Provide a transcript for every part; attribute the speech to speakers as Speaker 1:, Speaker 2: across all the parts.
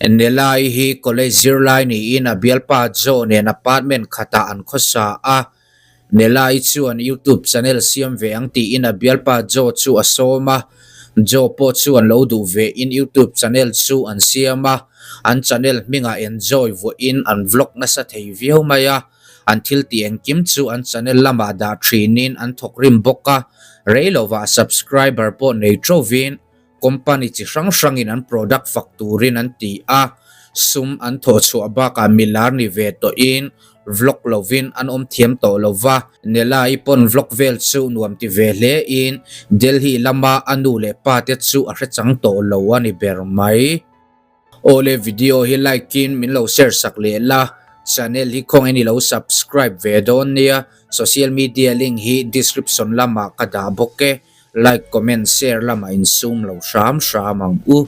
Speaker 1: Nela-i hi college zirlai niin a bialpa Joe nen apartment khatah an khawsa a. Nela-i chuan YouTube channel siam ve ang tiin a bialpa Joe chu a sawm a. Joe pawh chuan lo duh ve in YouTube channel chu an siam a. An channel hmingah enjoy vuahin an vlog nasa thei viau mai a. An thil tih engkim chu an channel lamah dah thinin an thawk rim bawk a. Rei lovah subscriber pawh nei ṭovin Company chi hrang hrangin an product fak turin an ti a, sum an thawh chhuah bakah milar ni ve tawhin vlog lovin an awm thiam tawh lo va. Nela-i pawn vlog vel chu nuam ti ve hlein Delhi lama a nu leh pa te chu a hre chang tawh lo a ni ber mai. Awle video hi like in min lo share sak leh la, channel hi khawngin i lo subscribe ve dawn nia, social media link hi description lamah ka dah bawk e. Like comment share lamah insum lo hram hram ang u.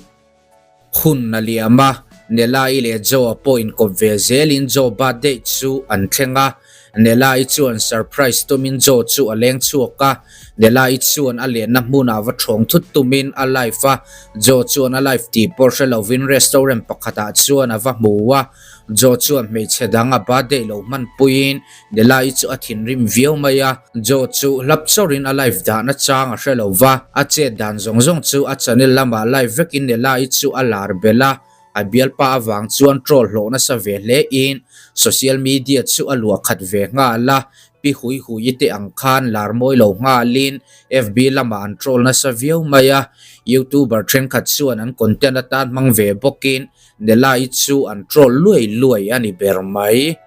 Speaker 1: Hun a liam a, Nela-i leh Joe-a pawh inkawp ve zelin Joe birthday chu an thleng a, Nela-i chuan surprise tumin Joe chu a leng chhuak a, Nela-i chuan a lenna hmunah va thawng thut tumin a live a, Joe chuan a live tih pawh hre lovin restaurant pakhatah chuan a va hmu a, Joe chuan hmeichhe dang a birthday lo hmanpuiin Nela-i chu a thinrim viau mai a, Joe chu hlap chawrin a live dahna chang a hre lo va, a chet dan zawng zawng chu a channel lamah live vekin Nela-i chu a lar belh a, a bialpa avang chuan troll hlawh nasa ve hle in social media chu a luah khat ve nghal a, pi hui hui te ang khan lar mawi lo nghalin FB lamah an troll nasa viau mai a, youtuber thenkhat chuan an content atan hmang ve bawkin Nela-i chu an troll luai luai a ni ber mai.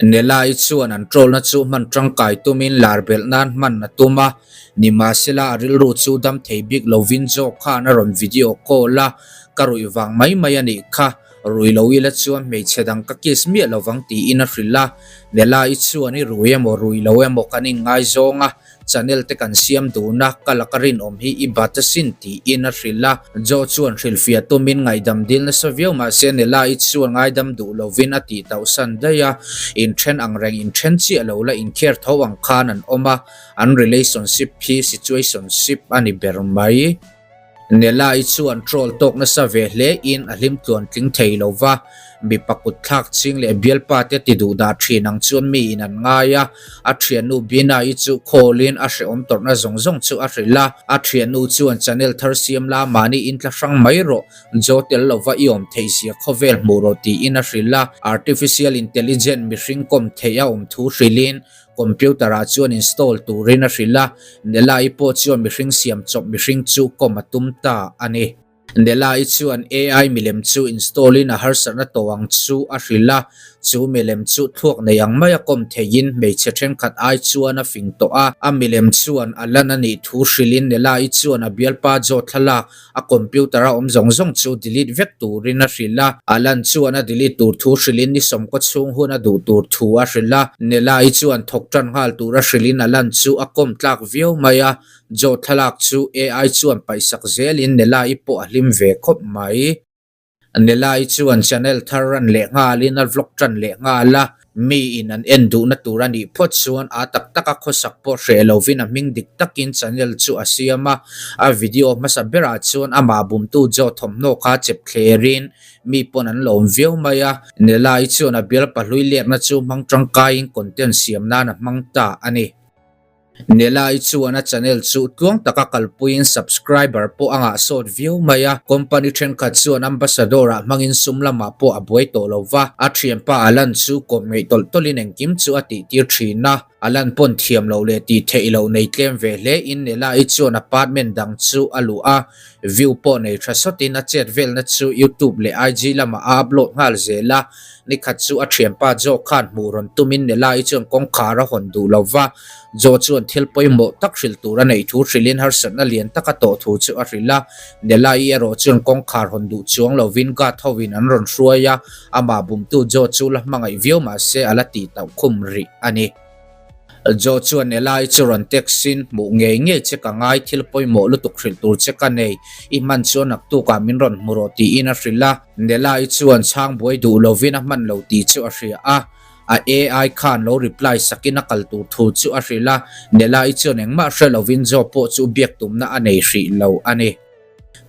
Speaker 1: Nela-i chuan an troll-na chu hman tangkai tumin lar belh nan hman a tum a, nimahsela a rilru chu dam thei bik lovin Joe khan a rawn video call a, Ka ruih vang mai mai a nih kha, rui lo ila chuan hmeichhe dang ka kiss miah lovang tiin a hrilh a. Nela-i chuan i rui emaw rui lo emaw kan inngaizawng a, Channel te kan siam dun a, ka laka rinawm hi i bat asin tiin a hrilh a. Joe chuan hrilhfiah tumin ngaihdam dil nasa viau mahse Nela-i chuan ngaidam duh lovin a tih tauhsan daih a, inthen ang reng inthen chiah lo la inkher tho ang khan an awm a, an relationship hi situationship a ni ber mai. Nela-i chuan troll tawk nasa ve hle in a hlim tluan tling thei lo va, mipa kut thlak ching leh bialpa te ti duh dah thin ang chuan mi in an ngai a, a thiannu Bina-i chu call in a hrehawm tawrhna zawng zawng chu a hrilh a, a thiannu chuan channel thar siam la mahni in tla hrang mai rawh, Joe tel lova i awm theih zia khawvel hmuh rawh tiin a hrilh a, artificial intelligent mihring kawm theih a awm thu hrilhin Computer ah chuan install turin a hrilh a, Nela-i pawh chuan mihring siam chawp mihring chu kawm a tum ta a ni. Nela-i chuan AI milem chu install in a harsatna tawh ang chu a hrilh a, chu milem chu thluak nei ang maia kawm theihin hmeichhe thenkhat ai chuan a fing tawh a, a milem chuan a lan a nih thu hrilhin Nela-i chuan a bialpa Joe thlalak A computer a awm zawng zawng chu delete vek turin a hrilh a, Alan chuan a delete tur thu hrilhin ni sawmkaw chhung hun a duh tur thu a hrilh a. Nela-i chuan thawk tan nghal tura hrilhin Alan chu a kawm tlak viau mai a, Joe thlalak chu AI chuan paihsak zelin Nela-i pawh a hlim ve khawp mai. Nela-i chuan channel thar ran leh nghalin a vlog tan leh nghal a, mi in an en duhna tur a nih phawt chuan a tak taka khawsak pawh hreh lovin a hming dik takin channel chu a siam a, a video hmasa berah chuan amah bumtu Joe thawmhnaw kha chep thlerin mi pawn an lawm viau mai a, Nela-i chuan a bial pahlui letna chu hmang tangkaiin content siam nan a hmang ta a ni. Nela-i chuan a channel chu tluang taka kalpuiin subscriber pawh a ngah sawt viau mai a, company thenkhat chuan ambassador-ah hmangin sum lamah pawh a buai tawh lo va, a thianpa Alan chu kawm ngeih tawlh tawlhin engkim chu a tihtir thin a, Alan pawn thiam loh leh tih theih loh nei tlem ve hle in Nela-i chuan apartment dang chu a luh a, view pawh nei tha sawtin a chet velna chu YouTube leh IG lamah a upload nghal zel a, Nikhat chu a thianpa Joe khan hmuh rawn tumin Nela-i chuan kawngkhar a hawn duh lo va, Joe chuan thil pawimawh tak hrilh tur a neih thu hrilhin harsatna lian tak a tawh thu chu a hrilh a. Nela-i erawh chuan kawngkhar hawn duh chuang lovin guard hovin an rawn hruai a, amah bumtu Joe chu la hmangaih viau mah se a la tih tauh khum rih a ni. Joe chuan Eli chu rawn text in, Hmuh ngei ngei che ka ngai, thil pawimawh lutuk hrilh tur che ka nei, i hman chuan naktukah min rawn hmu rawh tiin a hrilh a. Nela-i chuan chhang buai duh lovin a hman lo tih chu a hria a, a AI khan lo reply sakin a kal tur thu chu a hrilh a, Nela-i chuan engmah hre lovin Joe pawh chu biak tumna a nei hrih lo a ni.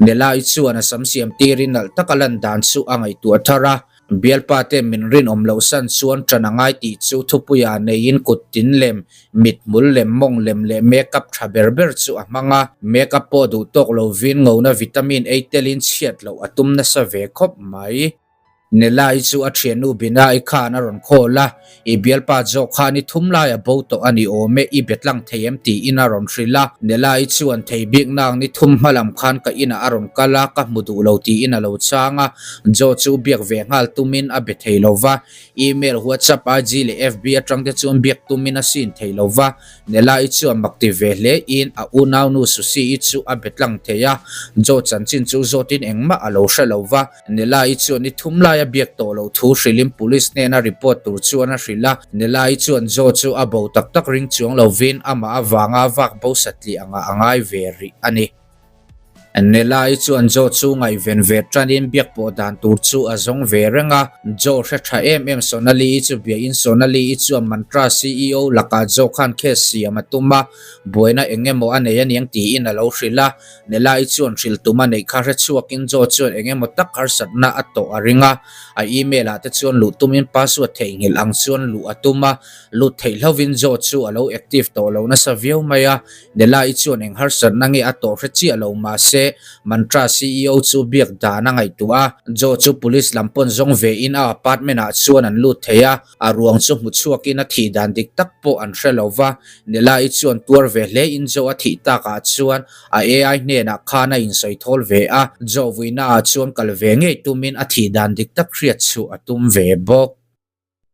Speaker 1: Nela-i chuan a sam siam tirin nalh taka lan dan chu a ngaihtuah thar a. Bialpa te min rinawm loh san chuan ṭan a ngai tih chu thupuia neiin kut tin lem, mithmul lem, mawng lem leh makeup ṭha ber ber chu a hmang a. Makeup pawh duh tawk lovin ngona vitamin ei telin chhiat loh a tum nasa ve khawp mai. Nela-i chu a thiannu Bina-i khan a rawn call a, I bialpa zawk kha ni thum lai a bo tawh a ni awm e, i be tlang thei em tiin a rawn hrilh a. Nela-i chuan thei bik nang ni thum hma lam khan ka inah a rawn kal a, ka hmu duh lo tiin a lo chang a. Joe chu biak ve nghal tumin a be thei lo va, email, WhatsApp, IG leh FB atang te chuan biak tumin a sin thei lo va. Nela-i chuan mak ti ve hle in a unaunu Susie-i chu a be tlang thei a, Joe chanchin chu zawtin engmah a lo hre lo va. Nela-i chuan ni thum laia biak tawh loh thu hrilhin police hnena report tur chuan a hrilh a. Nela-i chuan Joe chu a bo tak tak ring chuang lovin amah avanga vak bo satliah angah a ngai ve rih a ni. Nela-i chuan Joe chu ngaihven ve tanin biak pawh dan tur chu a zawng ve reng a. Joe hre tha em em Sonali-i chu biahin Sonali-i chuan Mantra ceo lakah Joe khan case siam a tum a, buaina eng emaw a nei aniang tiin a lo hrilh a. Nela-i chuan hrilh tum a neih kha hre chhuakin Joe chuan eng emaw tak harsatna a tawh a ring a, a email ah te chuan luh tumin password theihnghilh ang chuan luh a tum a, lut theih hlovin Joe chu a lo active tawh lo nasa viau mai a, Nela-i chuan eng harsatna nge a tawh hre chiah lo mahse Mantra ceo chu biak dan a ngaihtuah a, Joe chu police lam pawn zawng ve in a apartment ah chuan an lut thei a, a ruang chu hmu chhuakin a thih dan dik tak pawh an hre lo va, Nela-i chuan tuar ve hle in Joe a thih takah chuan A AI hnenah khan a insawi thawl ve a, Joe vuinaah chuan kal ve ngei tumin a thih dan dik tak hriat chhuah a tum ve bawk.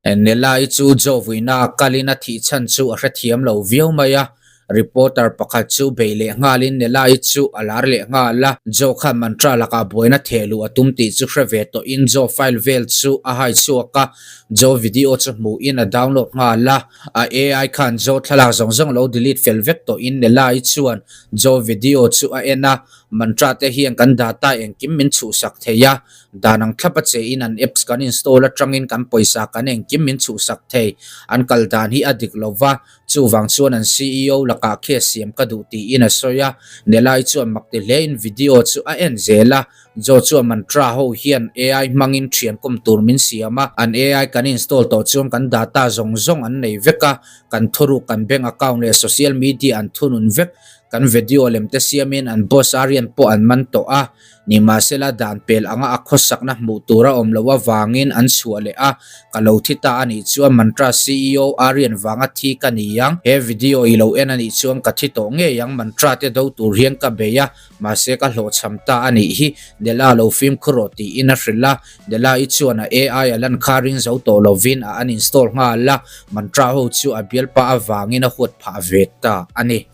Speaker 1: Nela-i chu Joe vuinaah kalin a thih chhan chu a hrethiam lo viau mai a, reporter pakhat chu bei leh nghalin Nela-i chu a lar leh nghal a, Joe khan Mantra lakah buaina theh luh a tum tih chu hre ve tawhin Joe file vel chu a hai chhuak a, Joe video chu hmuhin a download nghal a. A AI khan Joe thlalak zawng zawng lo delete fel vek tawhin Nela-i chuan Joe video chu a en a, Mantra te hian kan data engkim min chhuhsak thei a, dan ang thlap a che in an apps kan install atangin kan pawisa kan engkim min chhuhsak thei, an kal dan hi a dik lo va, chuvang chuan an ceo lakah case siam ka duh tiin a sawi a, Nela-i chuan mak ti hle in video chu a en zel a. Joe chuan Mantra ho hian AI hmangin thian kawm tur min siam a, an AI kan install tawh chuan kan data zawng zawng an nei vek a, kan thuruk kan bank account leh social media an thunun vek, kan video lem te siamin an boss Aryan pawh an man tawh a, nimahsela dan pel anga a khawsakna hmuh tur a awm loh avangin an chhuah leh a, ka lo thi ta a nih chuan Mantra ceo Aryan vanga thi ka ni ang, he video i lo en a nih chuan ka thi tawh ngei ang Mantra te do tur hian ka bei a, Mahse ka hlawhchham ta a nih hi, Dela lo fimkhur rawh tiin a hrilh a, Dela-i chuan a AI a lan kha ring zo tawh lovin a uninstall nghal a, Mantra ho chu a bialpa avangin a huat phah ve ta a ni.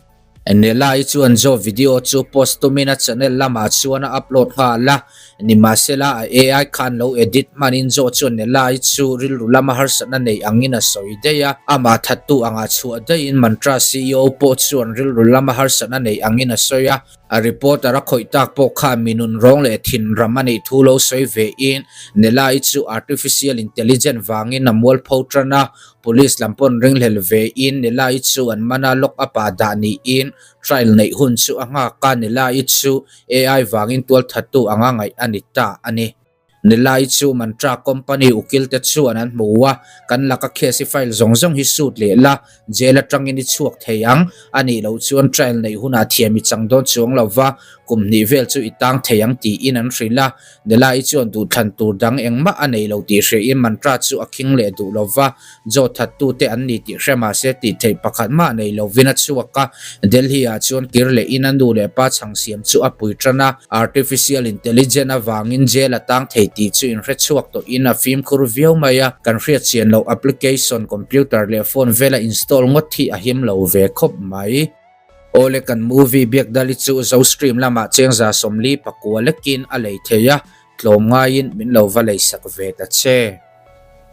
Speaker 1: Nela-i chuan Joe video chu post tumin a channel lamah chuan a upload nghal a, nimahsela a AI khan lo edit hmanin Joe chuan Nela-i chu rilru lama harsatna nei angin a sawi daih a, amah thattu angah chhuah daihin Mantra ceo pawh chuan rilru lama harsatna nei angin a sawi a, a reporter a khawih tak pawh khan mi nun rawng leh thin ram a neih thu lo sawi ve in Nela-i chu artificial intelligent vangin a mualpho tan a, police lam pawn ringhlel ve in Nela-i chu an man a, lock up ah dah niin trial neih hun chu a nghak a, Nela-i chu AI vangin tualthattu anga ngaih a ni ta a ni. Nilai chu Mantra company ukil te chuan an hmu a, kan laka case i file zawng zawng hi suit leh la, jail atangin i chhuak thei ang, a nih loh chuan trial neih hunah thiam i chang dawn chuang lo va, kum hnih vel chu i tang thei ang tiin an hrilh a. Nilai chuan duhthlan tur dang engmah a nei lo tih hriain Mantra chu a khing leh duh lo va, Joe thattute an ni tih hre mahse tih theih pakhat mah nei lovin a chhuak a, Delhi ah chuan kir leh in a nu leh pa chhang siam chu a pui tan a, Artificial Intelligent avangin jail a tang thei tih chu inhre chhuak tawh in a fimkhur viau mai a, kan hriat chian loh application computer leh phone vela install ngawt hi a him lo ve khawp mai. Awle kan movie Biakdali chu Zostream lamah chengza 44 lekin a lei thei a, tlawm ngaiin min lo va leisak ve ta che.